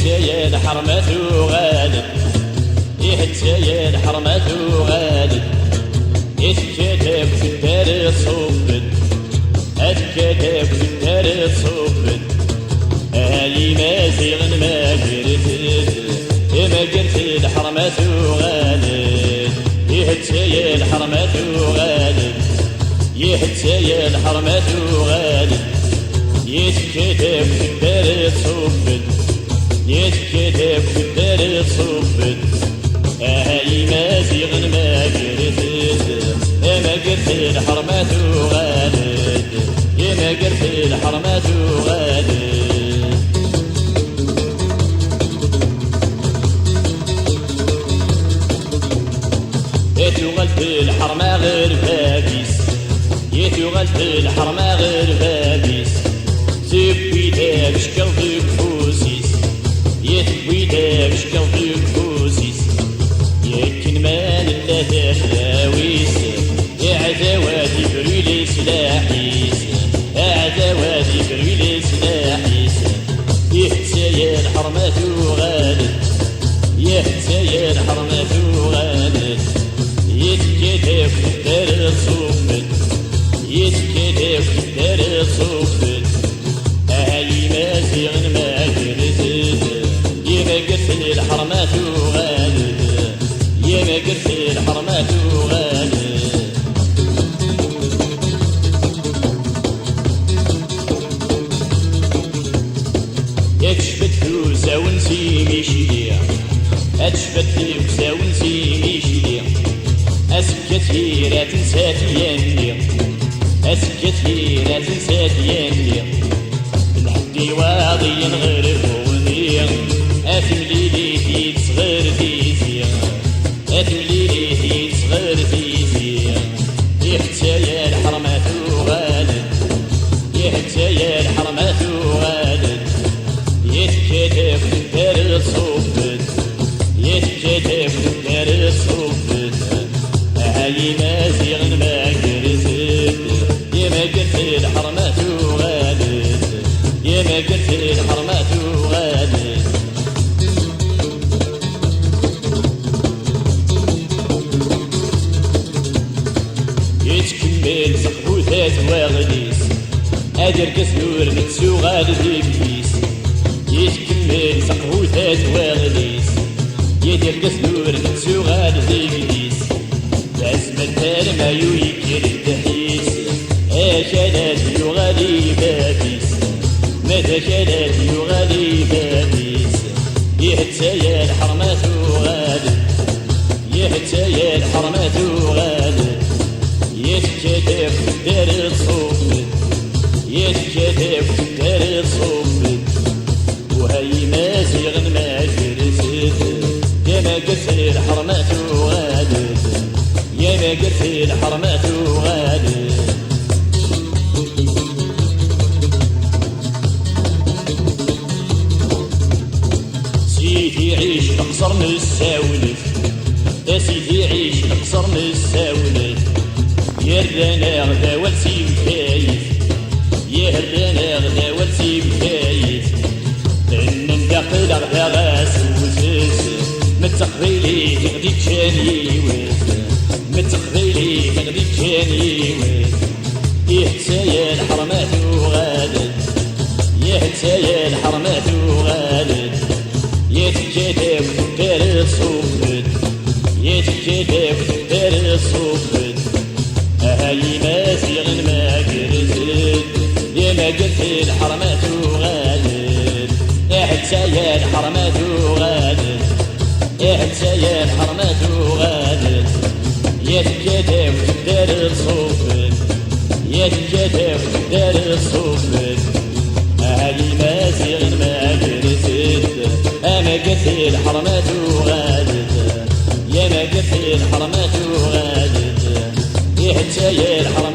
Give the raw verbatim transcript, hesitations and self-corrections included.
Ḥetta-ya lḥerma tuɣal-d, i ḥetta-ya lḥerma tuɣal-d, i tekkat akk teddar ṣubben, a tekkat akk teddar ṣubben. Ay Imaziɣen, magret-d, magret lḥerma tuɣal-d, i ḥetta-ya lḥerma tuɣal-d. Yeḥtta-ya lḥerma tuɣal-d, yettekkat akk teddar ṣubben, yettekkat akk teddar ṣubben. Aha Imaziɣen, magret-d, magret lḥerma tuɣal-d, magret lḥerma tuɣal-d. I tuɣal-d lḥerma ɣer bab-is, i tuɣal-d lḥerma ɣer bab-is, tewwi-d abeckiḍ deg ufus-is, i tewwi-d abeckiḍ deg ufus-is, yakken ma nella d arraw-is, iɛdaw ad ibru leslaḥ-is, aɛdaw ad ibru leslaḥ-is. Yeḥtta-ya lḥerma tuɣal-d, yeḥtta-ya lḥerma tuɣal-d, yettekkat akk teddar ṣubben, yettekkat akk teddar ṣubben. Aha Imaziɣen, magret-d, yemagret lḥerma tuɣal-d, yemagret lḥerma tuɣal-d. Ad tecfed tuzawen s imicli, ad tecfed tuzawen s imicli, asekkat ira tensa tyanni, asekkat ira tensa tyanni. Lḥedd iwaḍiyen ɣer buɣni, a temlilit yid-s ɣer tizi, a temlilit yid-s ɣer tizi. Yeḥtta-ya lḥerma tuɣal-d, yeḥtta-ya lḥerma tuɣal-d, yettekkat akk teddar ṣubben, yettekkat akk teddar ṣubben. Aha Imaziɣen, magret-d, yemagret lḥerma tuɣal-d, yemagret lḥerma tuɣal-d. Yettkemmil taqbut at waɣlis, ad irkes ur nettuɣal d iblis. Yettkemmil taqbut at waɣlis, yad irkes ur nettuɣal d iblis. Tazmert arma yuyekker ddḥis, akalat yuɣal i bab-is, ma d akalat yuɣal i bab-is. Yeḥtta-ya lḥerma tuɣal-d, yeḥtta-ya lḥerma tuɣal-d, yettekkat akk teddar ṣubben, yettekkat akk teddar ṣubben. Uha Imaziɣen, magret-d, yemagret lḥerma tuɣal-d, yemagret lḥerma tuɣal-d. Sidi Ɛic leqṣer nessawlet, a Sidi Ɛic leqṣer nessawlet, yerran-aɣ-d awal si Bgayet, yerran-aɣ-d awal si Bgayet. Nnan-d aql-aɣ daɣ asewwet-s, ma d taqbaylit i ɣ-d-iččan yiwet, ma d taqbaylit i ɣ-d-iččan yiwet. Yeḥtta-ya lḥerma tuɣal-d, yeḥtta-ya lḥerma tuɣal-d, yettekkat akk teddar ṣubben, yettekkat akk teddar ṣubben. Aha Imaziɣen, magret-d, yemagret lḥerma tuɣal-d, iḥetta-ya lḥerma tuɣal-d, iḥetta-ya lḥerma tuɣal-d. Yettekkat akk teddar ṣubben, yettekkat akk teddar ṣubben. Aha Imaziɣen, magret-d, amagret lḥerma tuɣal-d, yemagret lḥerma tuɣal-d, iḥetta-ya lḥerma